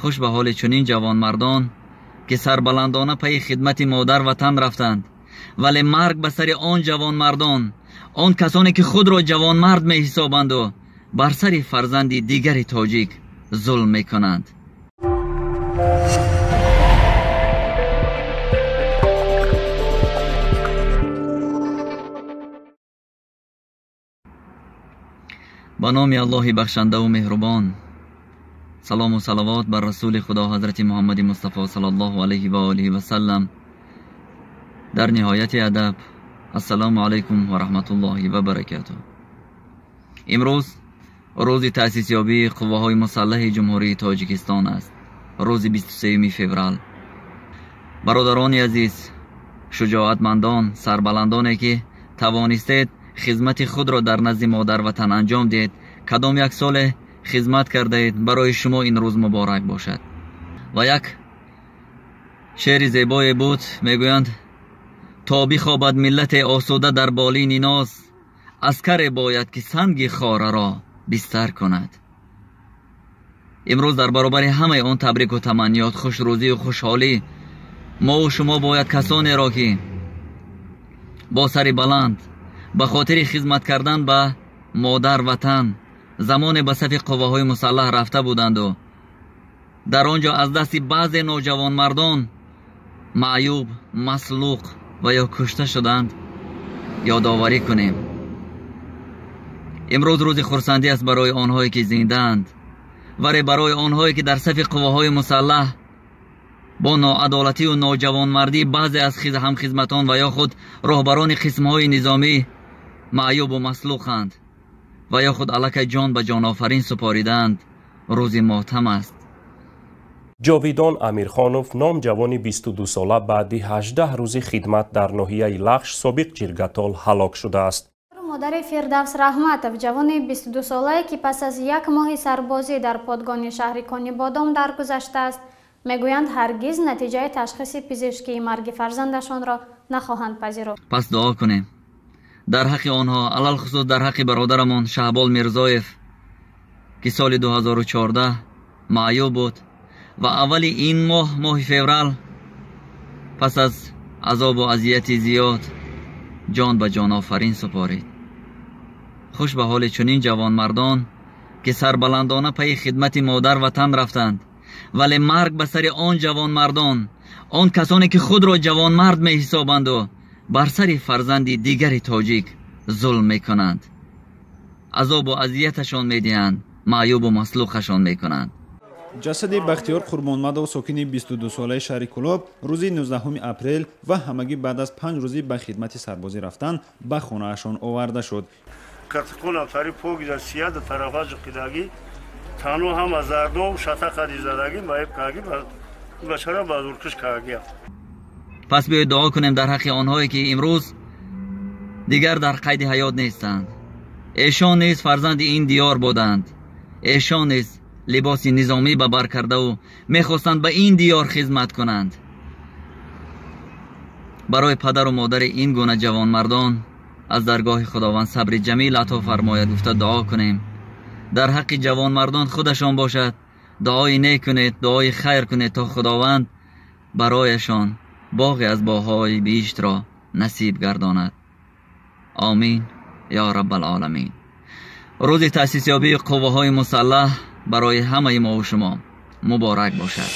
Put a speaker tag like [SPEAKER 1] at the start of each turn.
[SPEAKER 1] Хуш ба ҳоли чунин ҷавонмардон, ки сарбаландона пайи хидмати модар ватан рафтанд, вале марг ба сари он ҷавонмардон, он касоне ки худро ҷавонмард меҳисобанду бар сари фарзанди дигари тоҷик зулм мекунанд. Ба номи Аллоҳи бахшандаву меҳрубон. Салому салавот бар расули Худо ҳазрати Муҳаммади Мустафо саллаллоҳу алайҳи ва олиҳи васаллам. Дар ниҳояти адаб, ассалому алайкум ва раҳматуллоҳи ва баракатуҳ. Имрӯз рӯзи таъсисёбии қувваҳои мусаллаҳи Ҷумҳурии Тоҷикистон аст, рӯзи 23 феврал. Бародарони азиз, шуҷоатмандон, сарбаландоне ки тавонистед хизмати худро дар назди модар ватан анҷом диҳед, кадом як соле хизмат кардаед, барои шумо ин рӯз муборак бошад. Ва як шеъри зебое буд, мегӯянд: то бихобад миллате осуда дар болини ноз, аскаре бояд ки санги хораро бистар кунад. Имрӯз дар баробари ҳамаи он табрику таманниёт, хушрӯзию хушҳолӣ, мову шумо бояд касонеро ки бо сари баланд ба хотири хизмат кардан ба модар ватан замоне ба сафи қувваҳои мусаллаҳ рафта буданду дар он ҷо аз дасти баъзе ноҷавонмардон маъюб, маслуқ ва ё кушта шуданд, ёдоварӣ кунем. Имрӯз рӯзи хурсандӣ аст барои онҳое ки зиндаанд, вале барои онҳое ки дар сафи қувваҳои мусаллаҳ бо ноадолатию ноҷавонмардӣ баъзе аз ҳамхизматон ва ё худ роҳбарони қисмҳои низомӣ маъюбу маслуқанд ва ё худ аллакай ҷон ба ҷонофарин супоридаанд, рӯзи мотам аст.
[SPEAKER 2] Ҷовидон Амирхонов, ном ҷавони 22сола, баъди 18 рӯзи хидмат дар ноҳияи Лахш, собиқ Ҷиргатол, ҳалок шудааст.
[SPEAKER 3] Модари Фирдавс Раҳматов, ҷавони 22солае ки пас аз як моҳи сарбозӣ дар подгони шаҳри Конибодом даргузаштааст, мегӯянд ҳаргиз натиҷаи ташхиси пизишкии марги фарзандашонро нахоҳанд пазируфт.
[SPEAKER 1] Пас дуо кунем дар ҳаққи онҳо, алалхусус дар ҳаққи бародарамон Шаҳбол Мирзоев, ки соли 2014 маъюб буд ва аввали ин моҳ, моҳи феврал, пас аз азобу азияти зиёд ҷон ба ҷонофарин супорид. Хуш ба ҳоли чунин ҷавонмардон, ки сарбаландона пайи хидмати модар ватан рафтанд, вале марг ба сари он ҷавонмардон, он касоне ки худро ҷавонмард меҳисобанду бар сари фарзанди дигари тоҷик зулм мекунанд, азобу азияташон медиҳанд, маъюбу маслуқашон мекунанд.
[SPEAKER 4] Ҷасади Бахтиёр Қурбонмадов, сокини 22солаи шаҳри Кӯлоб, рӯзи 19 апрел ва ҳамагӣ баъд аз 5 рӯзӣ ба хидмати сарбозӣ рафтан ба хонаашон оварда шуд.
[SPEAKER 1] Пас биёед дуо кунем дар ҳаққи онҳое ки имрӯз дигар дар қайди ҳаёт нестанд. Эшон низ фарзанди ин диёр буданд. Эшон низ либоси низомӣ ба бар кардаву мехостанд ба ин диёр хизмат кунанд. Барои падару модари ин гуна ҷавонмардон аз даргоҳи Худованд сабри ҷамил ато фармояд гуфта дуо кунем. Дар ҳаққи ҷавонмардон худашон бошад дуои нек кунед, дуои хайр кунед, то Худованд барояшон боғе аз боғҳои биҳиштро насиб гардонад. Омин ё раббалоламин. Рӯзи таъсисёбии қувваҳои мусаллаҳ барои ҳамаи мову шумо муборак бошад.